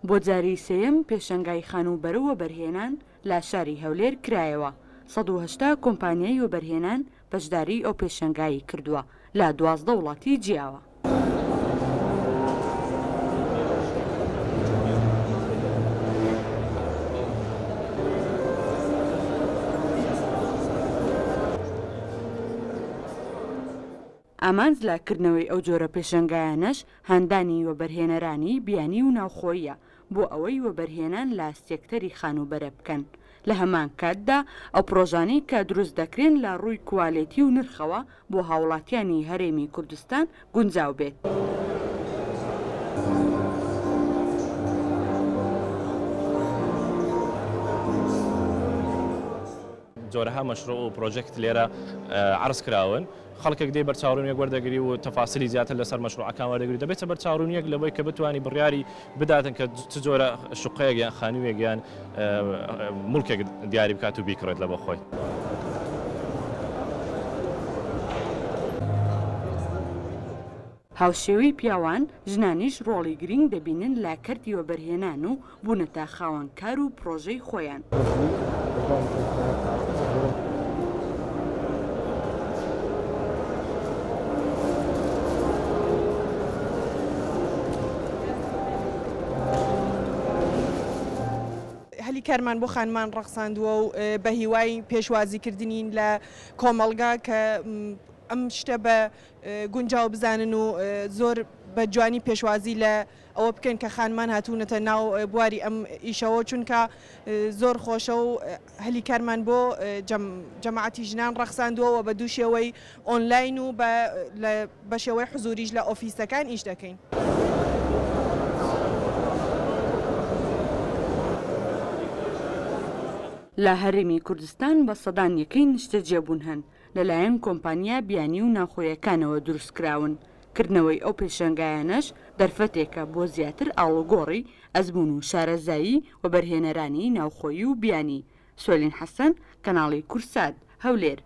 بۆ جاری سێیەم پێشەنگای خانووبەرە وەبەرهێنان لە شاری هەولێر کرایەوە، 180 کۆمپانیای وەبەرهێنان بەشداریی ئەو پێشەنگایەی کردووە لە 12 وڵاتی جیاوە. ئامانج لە کردنەوەی ئەو جۆرە پێشەنگایانەش هاندانی وەبەرهێنەرانی بیانی و ناوخۆییە بۆ ئەوەی وەبەرهێنان لە سێکتەری خانووبەرە بکەن، لە هەمان کاتدا ئەو پڕۆژانەی کە دروست دەکرێن لە ڕووی کوالێتی و نرخەوە بۆ هاوڵاتیانی هەرێمی کوردستان گونجاو بێت. جۆرەها مەشروع و پرۆژێکت لێرە عەرز کراون، خەڵکێک دێی بەرچاوڕوونیەک وەردەگری و تەفاسیلی زیاتر لەسەر مەشروعەکان وەردەگری دەبێتە بەرچاوڕوونیەک لەوەی کە بتوانی بڕیاری بداتن کە چ جۆرە شوقەیەک یان خانوویەک یان موڵکێک دیاری بکات و بیکڕێت لە بۆ خۆی. هاوشێوەی پیاوان، ژنانیش ڕۆڵی گرینگ دەبینن لە کەرتی وەبەرهێنان و بوونەتە خاوەن کار و پڕۆژەی خۆیان. هەلی کارمان بۆ خانمان ڕەخساندووە و بە هیوای پێشوازیکردنین لە کۆمەڵگا کە ئەم شتە بە گونجاو بزانن و زۆر بە جوانی پێشوازی لە ئەوە بکەن کە خانمان هاتوونەتە ناو بواری ئەم ئیشەوە چونکە زۆر خۆشە و هەلی کارمان بۆ جەماعەتی ژنان ڕەخساندووە و بە دوو شێوەی ئۆنلاین و بە شێوەی حزوریش لە ئۆفیسەکان ئیش دەکەین. لە هەرێمی کوردستان بە سەدان یەکەی نیشتەجێبوون هەن، لەلایەن کۆمپانیا بیانی و ناوخۆیەکانەوە دروستکراون، کردنەوەی ئەو پێشەنگایانەش دەرفەتێکە بۆ زیاتر ئاڵوگۆڕی ئەزموون و شارەزایی وەبەرهێنەرانی ناوخۆیی و بیانی. سۆلین حەسەن، کەناڵی کورسات، هەولێر.